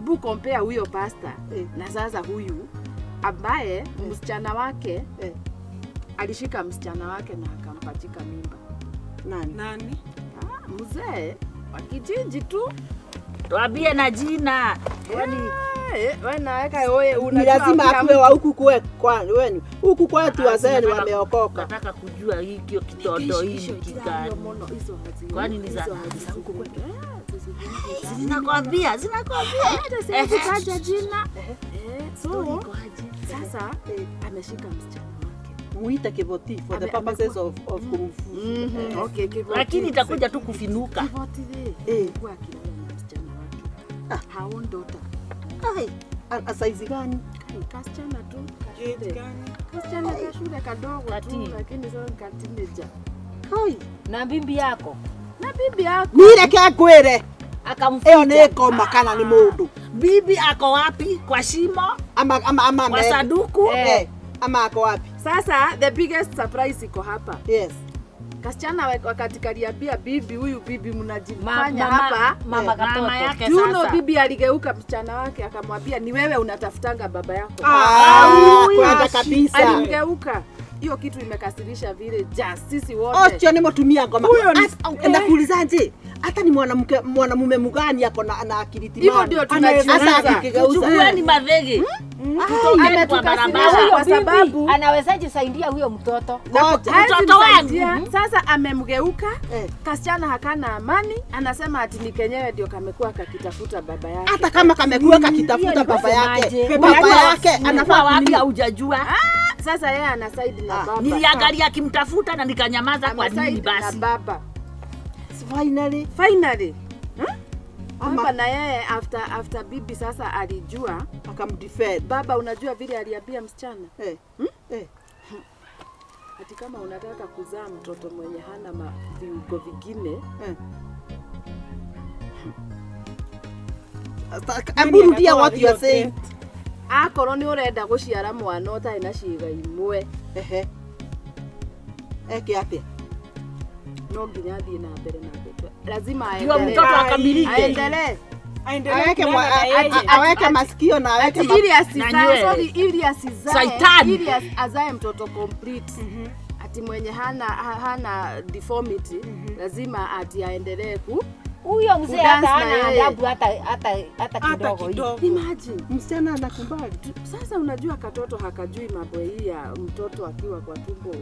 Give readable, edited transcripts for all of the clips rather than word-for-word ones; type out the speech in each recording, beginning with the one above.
Hebu compare huyo pastor na sasa huyu ambaye msichana wake alishika msichana wake na akampachika mimba. Nani? Nani? Ah, mzee wa kijiji tu. Tuambie na jina. Kwani Wewe naweka wewe Ni unajua lazima kila akuwe mtu- wa huku kwa wenu. Huku kwetu wazee ni wameokoka. Nataka kujua hikyo kitoto hiki kigani. Kwani ni za huku kwetu? Zinakwambia, zinakwambia. Hata siwezi taja jina. So Iko aje? sasa ameshika msichana wake. Muite Kivoti for the purposes of kumfu. Okay, Kivoti. Lakini itakuja tu kufinuka. Kivoti alikuwa akilala na msichana wake. Her own daughter. Ai, a size gani? Kai, kasichana tu Age kashule. gani? Kasichana kashule kadogo tu Kati. lakini sasa ni ka teenager. Kai. Na bibi yako Na bibi yako Nireke ngwire. akamficha. Ĩyo nĩ ngoma kana nĩ mũndũ? Bibi ako wapi? Kwa shimo? Ama Kwa sanduku? Ama ako wapi? Sasa the biggest surprise iko hapa. Yes. Kasichana wakati kaliambia bibi, huyu bibi mnajifanya mama, hapa. mama katoto. Mama yake Do you know sasa. bibi aligeuka msichana wake akamwambia ni wewe unatafutanga baba yako. Ah, kwenda kabisa. Alimgeuka. Hiyo kitu imekasirisha vile just sisi wote. Ocio nĩ mũtumia ngoma. Huyo ni- Nakuulizaje? Hata ni mwanamke mwanamume mgani ako na akili timamu? Hivyo ndio tunajiuliza. Hata akikigeuza. Chukueni madhege. Tutokeni kwa Ametukasirisha barabara. kwa sababu anawezaje saidia huyo mtoto? Ngoja. Hawezi Mtoto wangu. msaidia. Sasa amemgeuka. Kasichana hakana amani, anasema ati ni kenyewe ndio kamekuwa kakitafuta baba yake. Hata kama kamekuwa kakitafuta Hiyo ni baba yake, kusemaje? baba yake Anafaa anafaa wapi kunini? haujajua? Sasa yeye ana side na baba. Niliangalia akimtafuta na nikanyamaza kwa nini Ameside na basi? baba. Finally, Finally. Ama- Baba na yeye after bibi sasa alijua akamdefend. baba, unajua vile aliambia msichana ati kama unataka kuzaa mtoto mwenye hana viungo vingine, Hebu rudia what you are saying. akorwo nĩ ũrenda gũciara mwana ũtarĩ na ciĩga imwe, Ehe. Eke atia? no nginya athiĩ na mbere na mbere, lazima Ndio aendelee. mtoto akamilike. Aendelee. Aendelee Aweke kulala na yeye. aweke masikio na aweke Ati ili asizae, Na nywele. sorry, ili asizae, Saitani. ili azae mtoto complete. Ati mwenye hana deformity, lazima ati aendelee ku Huyo mzee Kudance hata na hana yeye. adabu hata hata hata Hata kidogo hivi. kidogo. Imagine. Msichana anakubali. Sasa unajua katoto hakajui mambo hii ya mtoto akiwa kwa tumbo.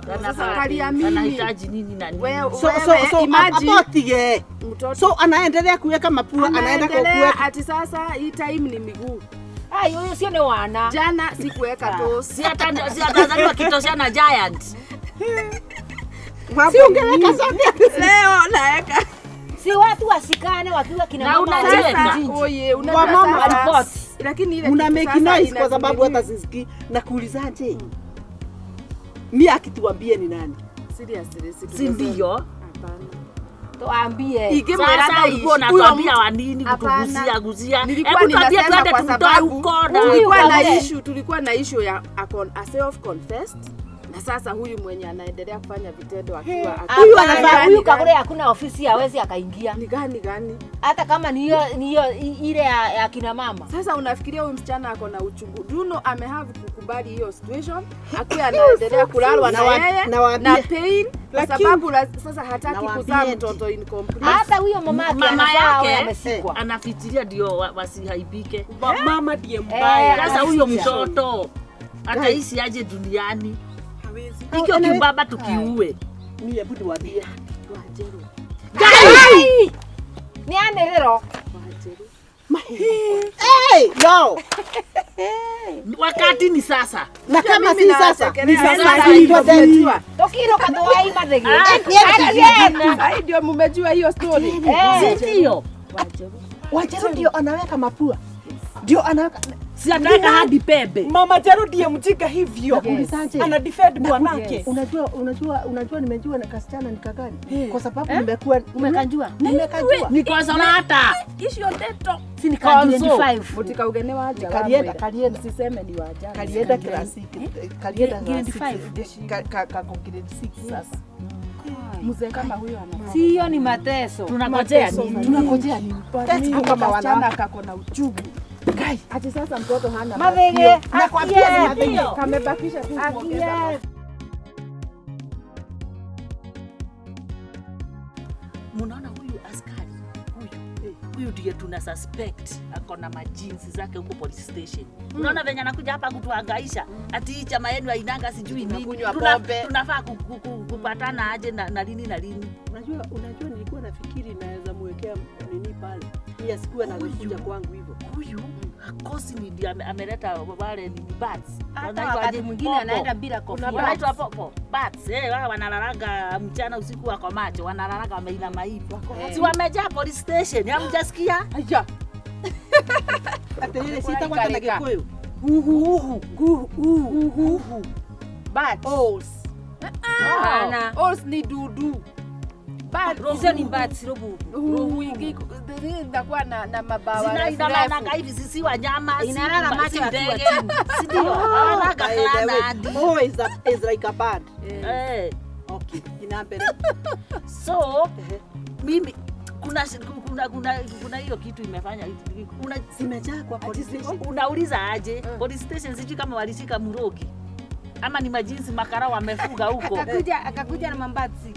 Sasa Anafaa- kaliamini. Anahitaji nini na nini? Wewe So imagine apotige. mtoto So anaendelea kuweka mapua, anaenda anaendelea kuweka ati sasa hii time ni miguu. Ai, huyo sio ni wana. Jana sikuweka toes. Si hata si atazaliwa kitoshana giant. Si ungeweka zote. Leo naweka. Si watu wasikane wakiwa kina Na mama unacheka. wa kijiji. Oye, unajua Wamama sasa- report. Lakini ile Mna kitu make sasa noise kwa sababu inatubidi- hata sisikii. Nakuulizaje? Mi akituambie ni nani? Seriously, Si ndio? Hapana. Tuambie. Ingimwĩra Sasa thaa ici, ulikuwa huyo unatuambia mtu- wa nini Hapana. kutugusia gusia? Nilikuwa Hebu tuambie ninasema tuende kwa tumtoe sababu huko na tulikuwa na Huyu issue, tulikuwa na issue ya a self confessed na sasa huyu mwenye anaendelea kufanya vitendo akiwa Huyu Hapana, anafaa- huyu Kagure hakuna ofisi hawezi akaingia. ni gani gani? Hata kama ni hiyo ni hiyo ile ya kina mama. Sasa unafikiria huyu msichana ako na uchungu. Duno amehave kukubali hiyo situation, akiwa anaendelea kulalwa na yeye Nawaambie- na pain kwa Lakini- sababu sasa hataki Nawaambie kuzaa eti- mtoto incomplete. Hata huyo mama yake Mama anafaa awe yake amesikwa. anafikiria ndio wasihaibike. Mama ndiye mbaya. Sasa huyo mtoto ataishi aje duniani? Hawezi. Hikyo kibaba tukiue. Mi hebu niwaambie. Wanjeru, Ai! Ni anĩrĩro. Wanjeru. Hey, no. Wakati ni sasa. Na kama Mimi si sasa, ni nawachekelea. sasa Sasa hii ndio twende. mmejua. Tũkirũka tũwai mathĩgĩ. Sasa ndio mmejua hiyo story. Si ndio? Wanjeru. Wanjeru ndio anaweka mapua. Ndio anaweka Si ataweka hadi pembe. Mama Jeru ndiye mjinga hivyo. Nakuulizaje? Ana defend bwanake. Unajua nimejua na kasichana ni kagani? Kwa sababu nimekuwa Umekanjua? Nimekajua. Ni kwa Solata. Icio ndeto. Si ni ka Konzo. 25. Mutikaugene nĩ wanja Kalienda, wamwĩra. kalienda. Msiseme ni wanja. Kalienda class 6, kalienda Grade class five. 6, kako grade 6 sasa. Mzee kama huyo anafaa. Si hiyo ni mateso. Tunangojea nini? Tunangojea nini? Eti kama Kasichana kako na uchungu. Kai, ati sasa mtoto hana Mathege, Nakwambia ni akie. mathege. Kamebakisha tu kuongeza. Akie. Mnaona huyu askari huyu huyu ndiye tuna suspect ako na majinsi zake huko police station. Unaona venye anakuja hapa kutuhangaisha ati hii chama yenu hainanga sijui nini. Tunakunywa pombe. Tunafaa kupatana aje na lini na lini. Unajua nilikuwa nafikiri naweza mwekea nini pale. Ni asikuwe anakuja kwangu hivyo. Huyu hakosi ni ndiye ameleta wale ni bats. Hata Wanaitwa wakati aje? mwingine Popo. anaenda bila kofia. Wanaitwa popo bats, wao wanalalanga mchana usiku wako macho, wanalalanga wameinama hivi. Si wamejaa police station, hamjasikia? Aya. Atiriri ciĩtagwo atĩa na Gĩkũyũ? Uhu. Guhu. Uhu. But Owls. Hapana. Owls ni dudu. But Hizo ni bats rububu. ruhu ingi inakuwa na mabawa refu Zinainamanaga refu. hivi, si wanyama, si Inalala macho si yakiwa ndege. chini. Si ndio? Hawanaga By the way, klana hadi. Oh, is like a bird. Okay, ina mbere. So mimi kuna kuna hiyo kitu imefanya Zimejaa kwa police station. unauliza aje police station, sijui kama walishika murogi ama ni majinsi makara wamefuga huko. Akakuja na mambatsi.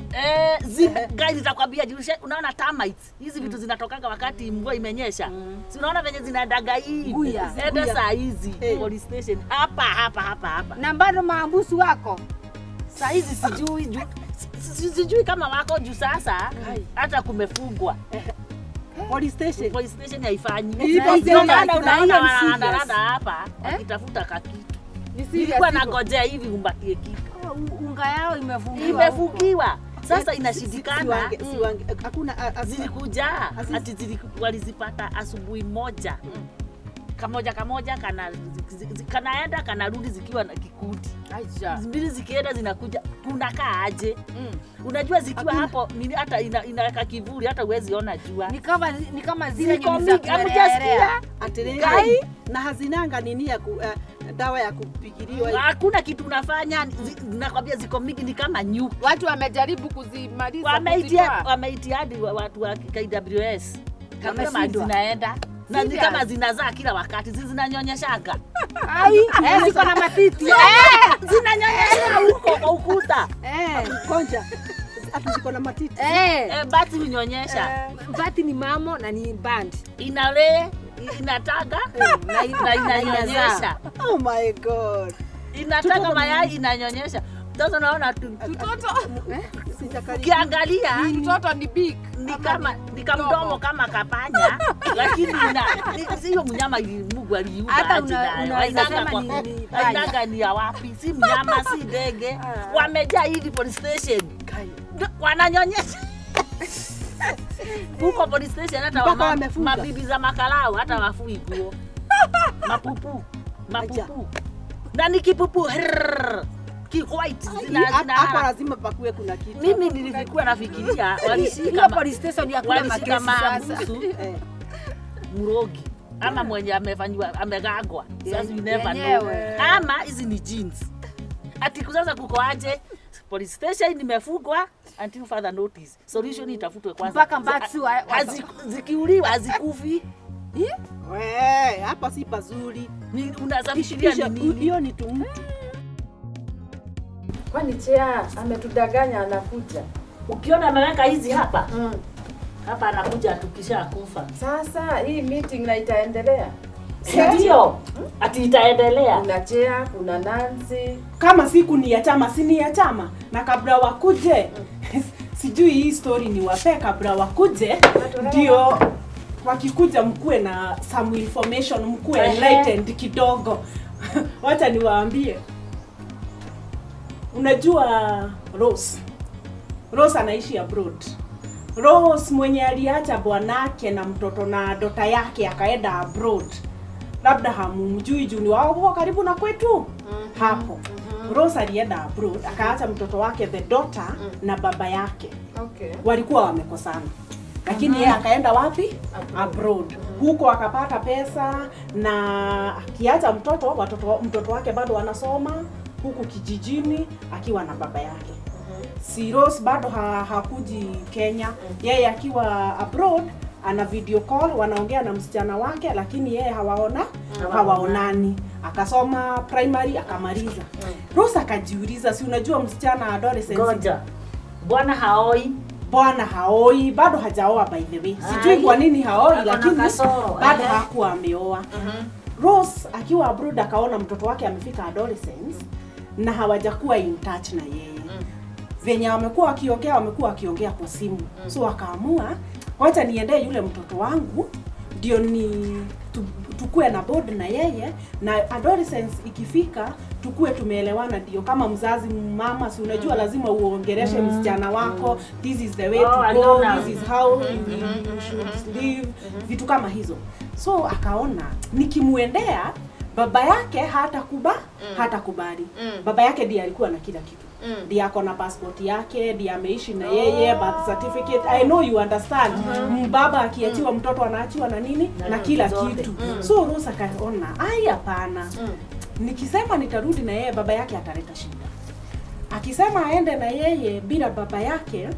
Guys, nitakwambia juu unaona termites hizi vitu zinatokaga wakati mvua imenyesha. Si unaona venye zinadaga hii Nguya. enda saa hizi police station hapa hapa hapa hapa. Na bado maambusu wako. Saa hizi sijui sijui kama wako juu sasa hata kumefungwa. Police station. Police station haifanyi. Iko Ndio maana serious. unaona Na hiyo ni serious. wanarandaranda hapa wakitafuta kakitu. Ni serious Nilikuwa iko. nangojea hivi umbatie kitu. Unga yao imefungiwa. Imefungiwa. Sasa inashindikana. Siwange, hakuna Zilikuja ati walizipata asubuhi moja. Kamoja kamoja kanaenda kanarudi zikiwa na kikundi. Aisha. Mbili zikienda zinakuja, kunakaa aje? Unajua zikiwa hapo nini hata inaweka kivuli hata huwezi ona jua. Ni kama zile Ziko nyoni za mingi, hamjasikia? kuelea. Atiriri. Na hazinanga nini ya dawa ya kupigiliwa. Hakuna kitu unafanya, nakwambia ziko mingi ni kama nyuki. Watu wamejaribu kuzimaliza. Wameitia hadi watu wa KWS. Hakuna mahali Wameshindwa. zinaenda. Na ni Serious? kama zinazaa kila wakati, zinanyonyeshaga. Ai, ziko na matiti. Zinanyonyesha huko kwa ukuta. Konja. Ati ziko na matiti. Bati hunyonyesha. Bati ni mamo na ni band. Inalee, inataga na inanyonyesha. Oh my God. Inataga mayai inanyonyesha. Sasa unaona Mtoto ukiangalia mtoto ni big. ni kama ni kamdomo kama kapanya, lakini sio mnyama Mungu aliumba Hata aje nayo. unaweza Hainanga sema ni panya. hainanga ni ya wapi, si mnyama si ndege. Wamejaa hivi police station wananyonyesha huko police station, hata Mpaka wamefunga. mabibi za makalao hata wafui nguo mapupu mapupu na ni kipupu ki white Hapa lazima pakuwe kuna kitu. Mimi nilikuwa nafikiria walishika Hiyo police station ya kuna walishika makesi sasa. maabusu mrogi ama mwenye amefanywa amegagwa. Sasa you never know. Ama hizi ni jeans. Ati sasa kuko aje? Police station imefungwa until further notice. Solution itafutwe kwanza. Mpaka mbatsi Zikiuliwa hazikufi. We, hapa si pazuri. Unasafiria ni nini? Hiyo ni tumtu. Kwani Chea ametudanganya anakuja. Ukiona ameweka hizi hapa. Hapa anakuja tukishakufa. Sasa hii meeting na itaendelea. Ndio. Ati itaendelea. Kuna Chea, kuna Nancy. Kama siku ni ya chama, si ni ya chama. Na kabla wakuje, sijui hii story ni wape kabla wakuje, ndio wakikuja mkuwe na some information, mkuwe enlightened kidogo. Wacha niwaambie. Unajua Rose anaishi abroad. Rose mwenye aliacha bwanake na mtoto na dota yake akaenda abroad. Labda hamumjui juu ni wao huko karibu na kwetu. Hapo. Rose alienda abroad akaacha mtoto wake the daughter na baba yake. Okay. Walikuwa wamekosana. Lakini yeye akaenda wapi? Abroad. Huko akapata pesa na akiacha mtoto wake bado anasoma huku kijijini akiwa na baba yake. Si Rose bado hakuji Kenya. Yeye akiwa abroad ana video call, wanaongea na msichana wake, lakini yeye hawaonani. Akasoma primary akamaliza. Rose akajiuliza, si unajua msichana adolescence, Ngoja. Bwana haoi. Bwana haoi, bado hajaoa by the way. Sijui Ai. kwa nini haoi, Ako na lakini kasoro. bado hakuwa ameoa. Rose akiwa abroad akaona mtoto wake amefika adolescence na hawajakuwa in touch na yeye. Venye wamekuwa wakiongea, wamekuwa wakiongea kwa simu. So akaamua, wacha niendee yule mtoto wangu ndio ni tukue na board na yeye, na adolescence ikifika tukue tumeelewana, ndio kama mzazi mama, si unajua lazima uongereshe msichana wako, this is the way Oh, to go, aliona. this is how you should live, vitu kama hizo. So akaona nikimuendea baba yake hatakubali. Baba yake ndiye alikuwa na kila kitu, ndiye ako na passport yake, ndiye ameishi na yeye, birth certificate. I know you understand. Baba akiachiwa mtoto anaachiwa na nini na kila zote. kitu. So Rose akaona, ai hapana, nikisema nitarudi na yeye baba yake ataleta shida. Akisema aende na yeye bila baba yake,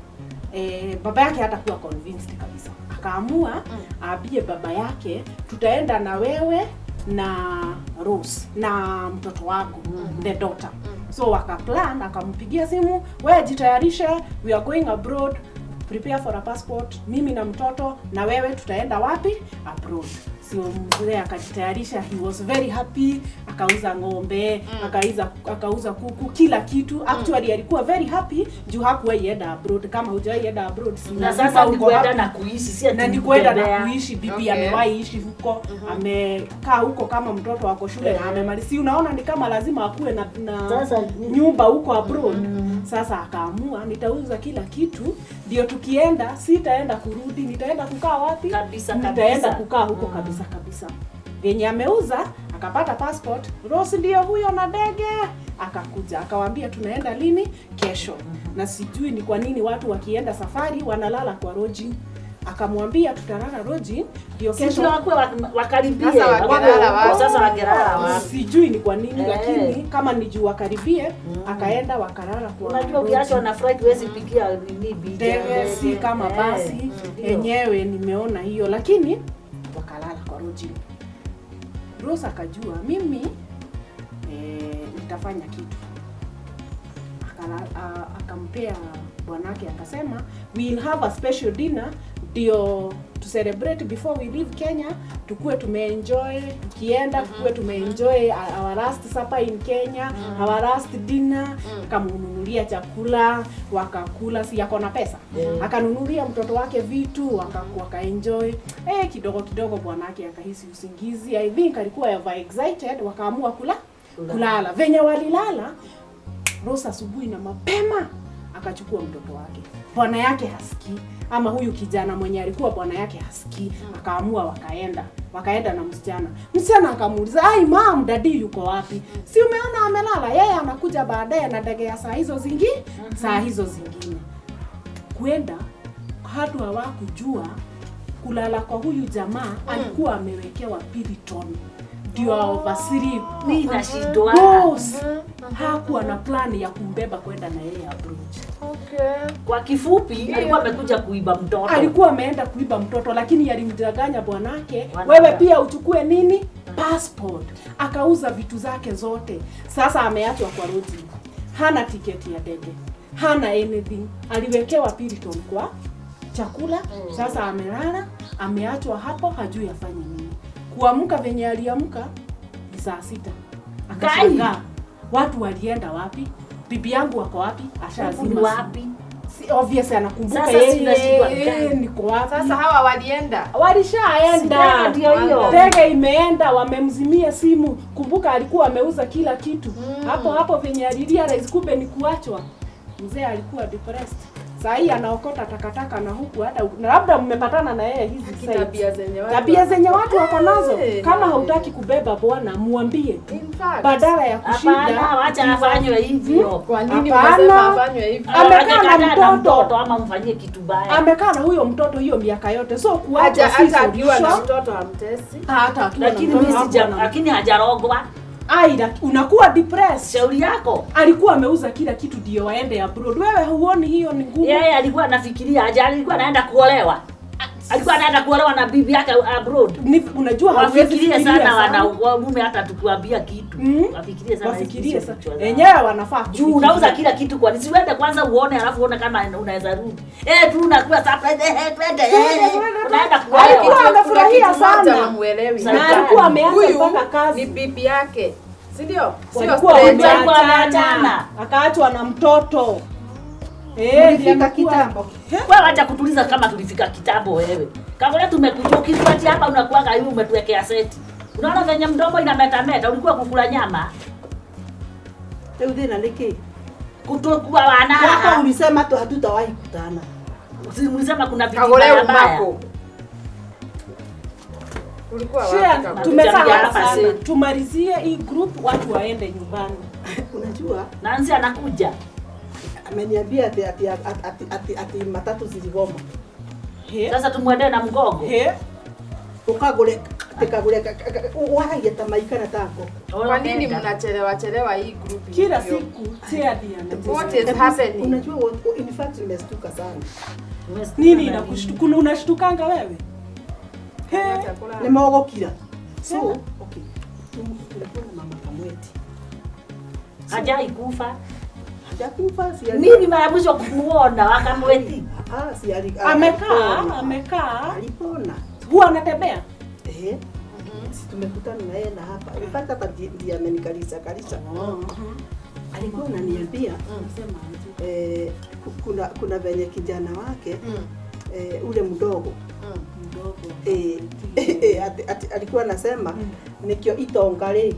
baba yake hatakuwa convinced kabisa. Akaamua aambie baba yake, tutaenda na wewe na Rose na mtoto wangu, the daughter. So wakaplan, akampigia simu, wewe jitayarishe, we are going abroad, prepare for a passport, mimi na mtoto na wewe tutaenda wapi? Abroad. Sio mzee akajitayarisha, he was very happy, akauza ng'ombe, akauza kuku, kila kitu. Actually alikuwa very happy juu hakuwahi enda abroad. Kama hujawahi enda abroad, si Na lazima sasa ni uko kuenda happy. na kuishi, si ati Na ni kuenda na kutembea. kuishi. Bibi amewahi ishi huko, amekaa huko kama mtoto wako shule na amemaliza. Si unaona ni kama lazima akuwe na Sasa nyumba huko abroad. Sasa akaamua nitauza kila kitu ndio tukienda, sitaenda kurudi, nitaenda kukaa wapi? Kabisa, Nitaenda kabisa. kukaa huko kabisa kabisa. Venye ameuza akapata passport, Rose ndio huyo na ndege akakuja, akawaambia tunaenda lini? Kesho. Na sijui ni kwa nini watu wakienda safari wanalala kwa lodging. Akamwambia tutalala lodging ndio Si ndio kesho. wakuwe wakaribie. Sasa wakilala Wakuwe huko, wapi? Sasa wakilala wapi? Sijui ni kwa nini, lakini kama ni juu wakaribie, akaenda wakalala kwa Unajua ukiachwa lodging. na flight huwezi pigia nini bija. Ndege si kama basi Ndio. yenyewe, nimeona hiyo, lakini wakalala kwa lodging. Rose akajua mimi nitafanya kitu. Akampea bwanake akasema we'll have a special dinner ndio to celebrate before we leave Kenya, tukue tumeenjoy tukienda, tukue tumeenjoy our last supper in Kenya, our last dinner. Akamnunulia chakula wakakula, si ako na pesa, akanunulia mtoto wake vitu, wakaenjoy. Kidogo kidogo bwanake akahisi usingizi, I think alikuwa over excited, wakaamua kulala. Venye walilala, Rose asubuhi na mapema akachukua mtoto wake. Bwana yake hasikii, ama huyu kijana mwenye alikuwa bwana yake hasikii, akaamua wakaenda na msichana. Msichana akamuuliza, ai mom, daddy yuko wapi? Si umeona amelala? Yeye anakuja baadaye na ndege ya saa hizo zingine, saa hizo zingine. Kwenda hatu hawakujua kulala kwa huyu jamaa alikuwa amewekewa Piriton ndio oversleep. Mimi nashindwa. Rose hakuwa na plan ya kumbeba kwenda na yeye abroad. Kwa kifupi alikuwa amekuja kuiba mtoto. Alikuwa ameenda kuiba mtoto, lakini alimdanganya bwanake, Bwana wewe yake. pia uchukue nini passport. Akauza vitu zake zote. Sasa ameachwa kwa lodging, hana tiketi ya ndege, hana anything. Aliwekewa Piriton kwa chakula. Sasa amelala, ameachwa hapo, hajui afanye nini. Kuamka venye aliamka ni saa 6, akashangaa watu walienda wapi? Bibi yangu wako wapi? Ashazima Ni simu. wapi? Si obvious anakumbuka Sasa sinashindwa yeye gani? niko wapi. Sasa hawa walienda. Walishaenda, Ndio hiyo. ndege imeenda, wamemzimia simu. Kumbuka alikuwa ameuza kila kitu hapo hapo venye alirealize kumbe ni kuachwa. Mzee alikuwa depressed. Saa hii anaokota takataka na huku hata na labda mmepatana na yeye hizi sites. Tabia zenye watu. Tabia zenye watu wako nazo. Kama hautaki kubeba bwana, muambie tu In fact. badala ya Hapana, kushinda. wacha afanywe hivyo. Kwa nini Hapana. unasema afanywe hivyo? Amekaa na Angekataa na mtoto. mtoto ama mfanyie kitu baya. Amekaa na huyo mtoto hiyo miaka yote, so kuacha Hata si hata akiwa na solution. mtoto hamtesi. Hata akiwa na Lakini mtoto mimi sija, hakuwa na lakini hajarogwa. Aida, unakuwa depressed. Shauri yako. Alikuwa ameuza kila kitu ndio waende abroad. Wewe huoni hiyo ni ngumu? Yeye alikuwa anafikiria aje, alikuwa anaenda kuolewa. Alikuwa anaenda kuolewa na bibi yake abroad. Ni, unajua hauwezi Wafikirie fikiria sana wanaume hata tukiwaambia kitu. Wafikirie sana. Wafikirie hizo sana. vichwa zao. Enyewe wanafaa Juu kufikiria. unauza kila kitu kwa nini? Si uende kwanza uone alafu uone kama unaweza rudi. Eh, tu unakuwa surprise twende unaenda Alikuwa kuolewa. amefurahia Kuna kitu moja sana. hamuelewi. Na alikuwa ameanza Huyu mpaka kazi. ni bibi yake, si ndio? Sio Walikuwa stranger. Walikuwa wameachana. wameachana. Akaachwa na mtoto. Eh, Mlifika ndiye alikuwa- kitambo. Wewe acha kutuliza kama tulifika kitambo wewe. Kama tumekuja ukifuatia hapa unakuwaga hivi umetuwekea seti. Unaona venye mdomo inametameta ulikuwa kukula nyama Rĩu thĩna nĩ kĩ? kutokuwa wana. Mwaka ulisema tu hatutawahi kutana. Ulisema kuna vitu Kagole mbaya mbaya. umako. Ulikuwa wapi Share, Kagole? tumekaa Tumekaa hapa hapa sana. sasa. Tumalizie hii group watu waende nyumbani. Unajua Nancy anakuja. ameniambia ati ati ati ati, ati matatu ziligoma. He. Sasa tumwendee na mgongo. He. Ukagure tikagure waragia ta maikara tako. Kwa nini mnachelewa chelewa hii group? Kila hivyo? siku chair ndiye anacheza. What is happening? Unajua in fact nimestuka sana. Nini inakushtuka? Unashtukanga wewe? He. Chakula. Nimogokira. So, okay. Tulikuwa na mama Kamweti. Hajai kufa. Hajakufa si ali- Nini mara mwisho kumuona wakamweti? Ah, si ali Amekaa, alipona. amekaa. Alipona. Huwa anatembea. Eh. Si tumekutana na yeye na hapa. In fact hata ndiye amenikalisha kalisha. Alikuwa ananiambia Anasema aje? kuna venye kijana wake ule mdogo Mdogo. ati alikuwa anasema nikio itonga rĩ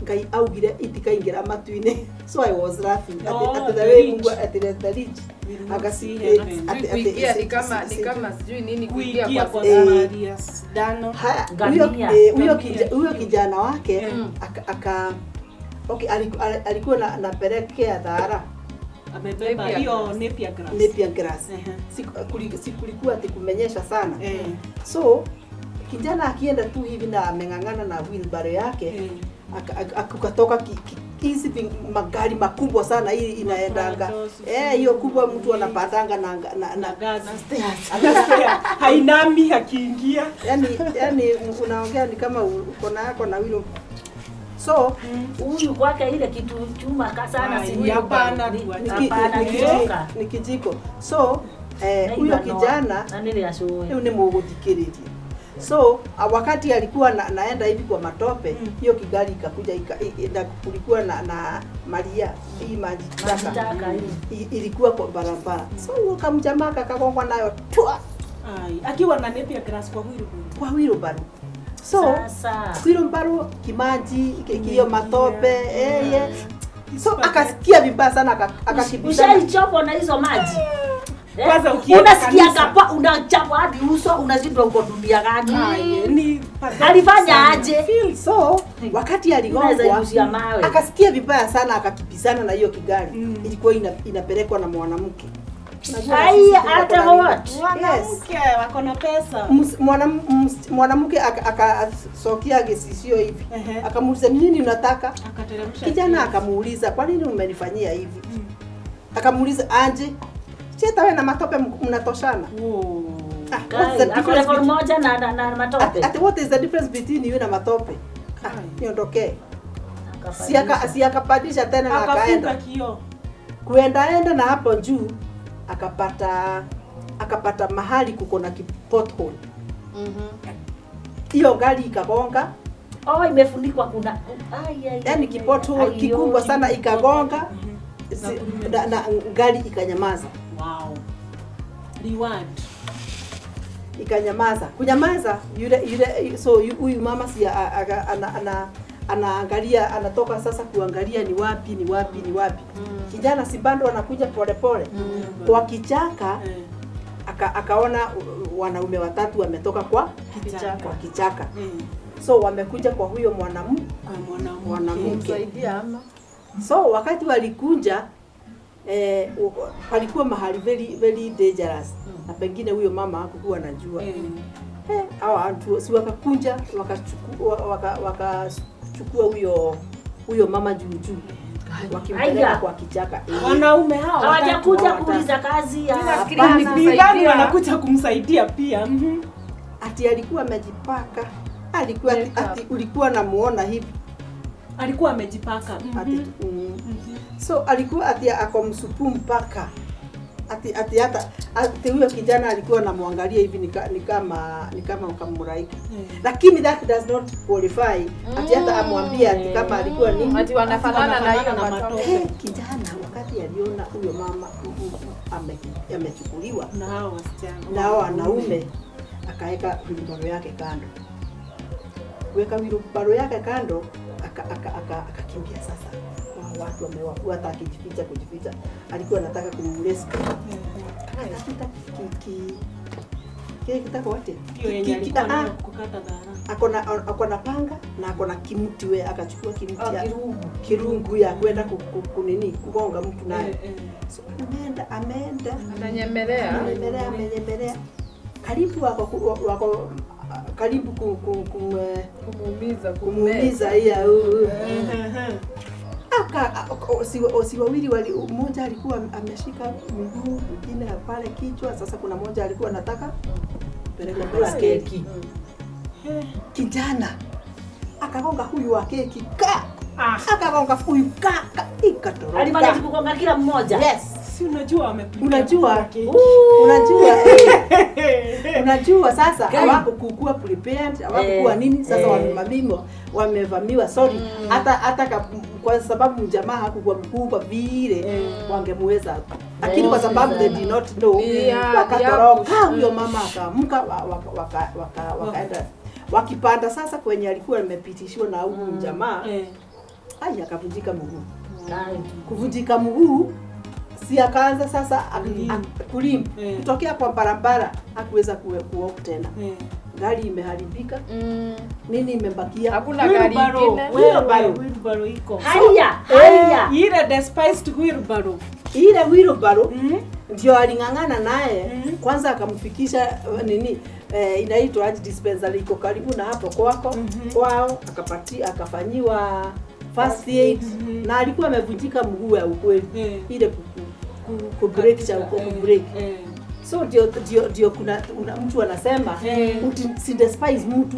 Ngai augire itikaingĩra matu-inĩ, so I was laughing Oh, ati the the way rich. Mungu ati the rich Will not Akasi- see heaven. Kuingia ni kama ni kama sijui nini kuingia Kuingia kwa kwa Samaria Dano. Haya, Ngamia. huyo Ngamia. huyo kijana wake aka okay, alikuwa napelekea dhara Amebeba Napier hiyo grass. Napier grass. Napier grass. Ehe. Sikulikuwa ati kumenyesha sana. Eh. So kijana akienda tu hivi na ameng'ang'ana na wheelbarrow yake akatoka hizi magari makubwa sana hii inaendanga Prado, hiyo kubwa mtu anapatanga na na, Na na gazi. Hainami akiingia. yani unaongea ni kama uko na yako na wheel. So Huyu kwake ile kitu chuma sana si Ai, hapana, hapana ni ni kijiko, choka. ni kijiko. So huyo kijana na nile ashoe. rĩu nĩ mũgũthikĩrĩria. So wakati alikuwa naenda hivi kwa matope, hiyo kigari ikakuja na kulikuwa na Maria hii maji Maji taka taka hii. ilikuwa kwa barabara, so huyo kamjamaa kakagongwa nayo twa Ai, akiwa na Napier grass kwa wheelbarrow. kwa wheelbarrow. So Sasa wheelbarrow kimaji hiyo matope so akasikia vibaya sana akakimbizana. ushaichopwa na hizo maji. Kwanza ukienda Unasikia kanisa. kapa unachapwa hadi uso unashindwa uko dunia gani. Ai, ni pathetic Alifanya sana. aje? Feel So wakati Unaweza aligongwa irushia mawe. akasikia vibaya sana akakimbizana na hiyo kigari. Ilikuwa inapelekwa na mwanamke. Unajua Ai, sisi tuko hata na what? Yes. Mwanamke wako na pesa. Mwanamke akasokia gesisio hivi. Ehe. Akamuuliza ni nini unataka? Akateremsha. Kijana akamuuliza kwa nini umenifanyia hivi? Akamuuliza anje, si wewe na matope mnatoshana? Wow. Ah, what's the Kai, ako difference level between- moja na matope. Ati what is the difference between you na matope? Ah, niondokee. Si akapandisha tena na Akafunga akaenda. kioo. Kuendaenda na hapo juu akapata mahali kuko na pothole. Hiyo gari ikagonga, Oh, imefunikwa kuna ai ai. yani kipothole ai, kikubwa yo, sana ikagonga na gari ikanyamaza. Wow. Reward. Ikanyamaza. Kunyamaza yule so huyu mama si anaangalia, anatoka sasa kuangalia ni wapi ni wapi ni wapi. Kijana si bado anakuja pole pole. Kwa kichaka akaona wanaume watatu wametoka kwa Kichaka. kwa kichaka. So wamekuja kwa huyo Kwa mwanamke. Msaidia ama So wakati walikuja palikuwa mahali very very dangerous. Na pengine huyo mama hakukuwa anajua. Hawa watu si wakakunja wakachukua huyo huyo mama juu juu wakimpeleka Aya. kwa kichaka. Wanaume hao Hawajakuja watatu. kuuliza kazi ya Nafikiri Hapana. ni Nidhani kusaidia. wanakuja kumsaidia pia. Ati alikuwa amejipaka, alikuwa ati, Makeup. ati ulikuwa namuona hivi Alikuwa amejipaka. ati, So alikuwa ati ako msupu mpaka ati ati hata ati huyo kijana alikuwa anamwangalia hivi ni kama kamuraika, lakini that does not qualify ati hata amwambie ati kama alikuwa nini. Ati wanafanana na hiyo Wanafanana na matope. Eh, kijana wakati aliona huyo mama amechukuliwa Na hao wasichana. na hao wanaume, akaweka wheelbarrow yake kando, kuweka wheelbarrow yake kando, akakimbia sasa kwa watu wamewafuata, akijificha kujificha, alikuwa anataka kumrescue, akatafuta kile kitako wote Hiyo yenye alikuwa nayo kukata dhara. Akona panga na akona kimti, we akachukua kimti ya kirungu ya kwenda kunini kugonga mtu nayo. So ameenda ameenda Ananyemelea. amenyemelea amenyemelea karibu wako karibu Kumuumiza, kumuumiza iya aka si wawili wali, mmoja alikuwa ameshika miguu, mwingine pale kichwa. Sasa kuna mmoja alikuwa anataka peleka kula keki. Kijana akagonga huyu wa keki ka akagonga huyu ka, ka ikatoroka. Alimaliza kugonga kila mmoja. Yes. Si unajua wamepiga Unajua, keki. unajua sasa Guy. hawakukuwa prepared, hawakukuwa nini sasa, wamevamiwa, sorry, hata kwa sababu mjamaa hakukuwa mkubwa vile wangemuweza, lakini kwa sababu they did not know wakatoroka. Huyo mama akaamka, wakaenda wakipanda sasa kwenye alikuwa amepitishiwa na huyu mjamaa, ai, akavunjika mguu. Kuvunjika mguu, si akaanza sasa kulimp kutokea kwa barabara, hakuweza kuwalk tena, gari imeharibika, nini imebakia? Hakuna gari Wheelbarrow. ingine. Wheelbarrow. Wheelbarrow iko. Haya, haya. Ile despised wheelbarrow. Ile wheelbarrow ndio aling'ang'ana naye kwanza, akamfikisha nini, inaitwa aje, dispensary iko karibu na hapo kwako kwao, akapatia akafanyiwa first aid na alikuwa amevunjika mguu ya ukweli, ile ku break cha uko ku break. So ndio kuna mtu anasema si despise mtu,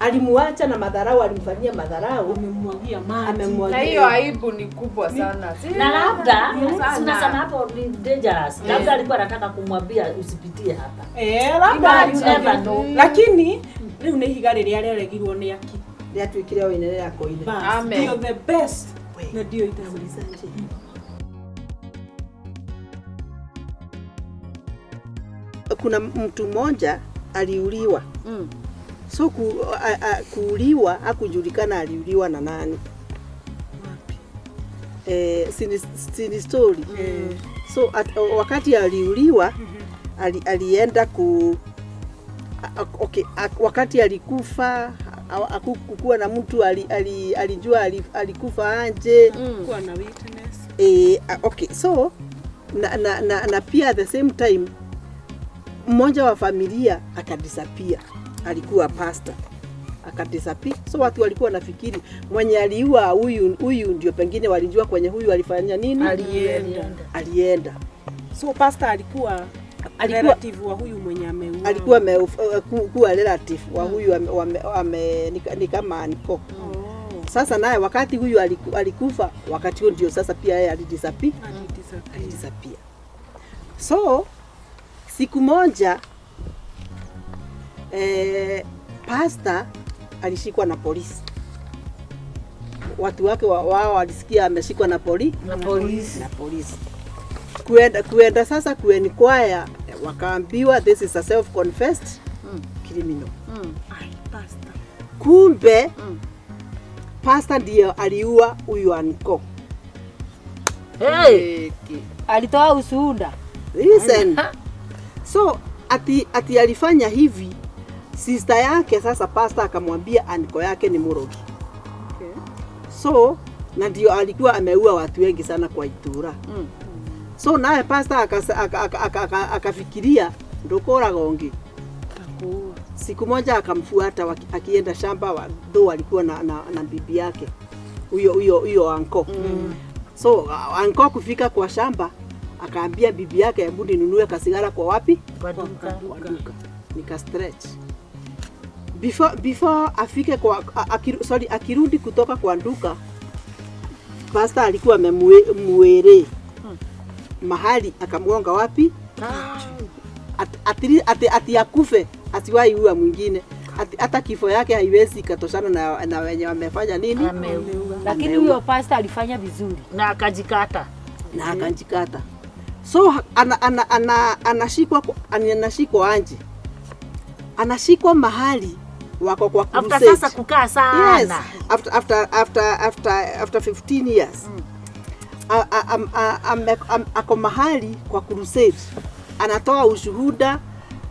alimuacha na madharau, alimfanyia madharau. Amemwagia maji. Amemwagia. Na hiyo aibu ni kubwa sana. Na labda Sana. tunasema hapo ni dangerous. Labda alikuwa anataka kumwambia usipitie hapa. Eh, labda You never know. Lakini rĩu nĩ ihiga rĩrĩa rĩaregirwo nĩ aki. Rĩatuĩkire o inene rĩa koine. Bas, Amen. ndio the best. We, Na ndio itakuwa. nauliza nje. Kuna mtu mmoja aliuliwa. So kuuliwa hakujulikana aliuliwa na nani. Sini story. So wakati aliuliwa alienda ku okay, wakati alikufa hakukuwa na mtu alijua alikufa aje. Kuwa na witness. Okay, so na pia at the same time mmoja wa familia akadisappear, alikuwa pastor akadisappear. So watu walikuwa wanafikiri mwenye aliua huyu huyu ndio pengine walijua kwenye huyu alifanya nini, Alienda. alienda. So pastor alikuwa relative wa huyu mwenye ameua. Alikuwa kuwa relative wa huyu ni kama uncle. Sasa naye wakati huyu alikufa, wakati huo ndio sasa pia yeye alidisappear. Alidisappear. Alidisappear. So siku moja pastor alishikwa na polisi. Watu wake wao walisikia ameshikwa na Na polisi. Na polisi. Kuenda sasa kuenquire, wakaambiwa this is a self confessed criminal. Ai, pastor. Kumbe pastor ndiye aliua huyu uncle. Hey. Alitoa ushuhuda. Listen. So ati alifanya hivi, sister yake sasa pastor akamwambia uncle yake ni murogi. So na ndio alikuwa ameua watu wengi sana kwa itura. So naye pastor akafikiria ndukuraga ungi. Takuua. Siku moja akamfuata akienda shamba though alikuwa na bibi yake. Huyo huyo huyo uncle. So uncle kufika kwa shamba akaambia bibi yake, hebu ninunue kasigara kwa wapi? Kwa duka. Kwa duka. Nika stretch. Before afike kwa sorry, akirudi kutoka kwa duka, pastor alikuwa amemwere mahali akamgonga wapi? Ati akufe asiwahi ua mwingine. Hata kifo yake haiwezi ikatoshana na wenye wamefanya nini? Ameua. Lakini huyo pastor alifanya vizuri. Na akajikata. Na akajikata. So anashikwa anashikwa anje. Anashikwa mahali wako kwa After crusade. sasa kukaa sana. Yes, after 15 years. Ako mahali kwa crusade. Anatoa ushuhuda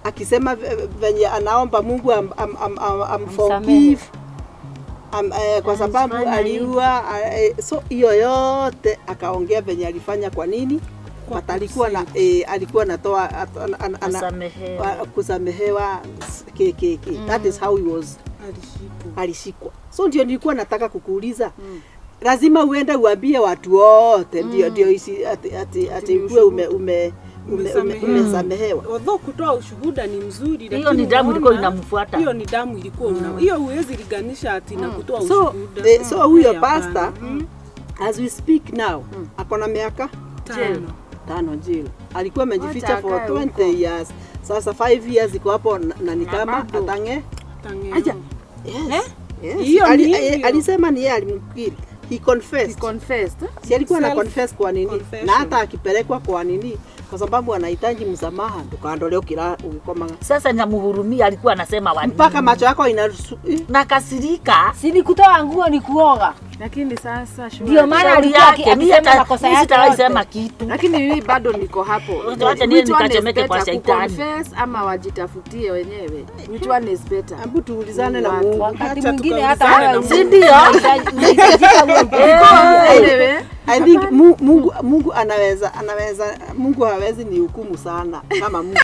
akisema venye anaomba Mungu am forgive kwa sababu aliua, so hiyo yote akaongea venye alifanya kwa nini? But alikuwa na alikuwa anatoa Kusamehewa. Kusamehewa ke. That is how he was alishikwa. So ndio nilikuwa nataka kukuuliza. Lazima uende uambie watu wote ndio isi ati ukuwe umesamehewa. Although kutoa ushuhuda ni mzuri, Hiyo lakini ni damu ilikuwa unaona, inamfuata. Hiyo ni damu ilikuwa hiyo huwezi linganisha ati na kutoa So ushuhuda. so huyo Hapana. pastor as we speak now ako na miaka 5. 5 jail. Alikuwa amejificha Wacha for akae 20 years. Sasa 5 years iko hapo na ni kama atange. Aja. Yes. Yes. Hiyo ni hivyo. Alisema ni yeye alimkiri. He confessed. He confessed. Si alikuwa ana Self confess kwa nini? confession. Na hata akipelekwa kwa nini? Kwa sababu anahitaji msamaha, ndukandole ukira ukikomaga. Sasa namhurumia, alikuwa anasema wa Mpaka macho yako inarusu. Nakasirika. Si ni kutoa nguo ni kuoga. Lakini sasa sure. Ndio maana Shauri alikuwa yake, mimi akisema hata makosa mimi yake sitawahi yote. sema kitu. Lakini mimi bado niko hapo. Wacha niende Which one is nikachemeke kwa better, shaitani. kuconfess ama wajitafutie wenyewe? Which one is better? Hebu tuulizane na Mungu. Wakati Acha mwingine hata tukaulizane wewe na Si ndio? unahitajika uwe Anyway, I think Mungu anaweza Mungu hawezi ni hukumu sana kama Mungu.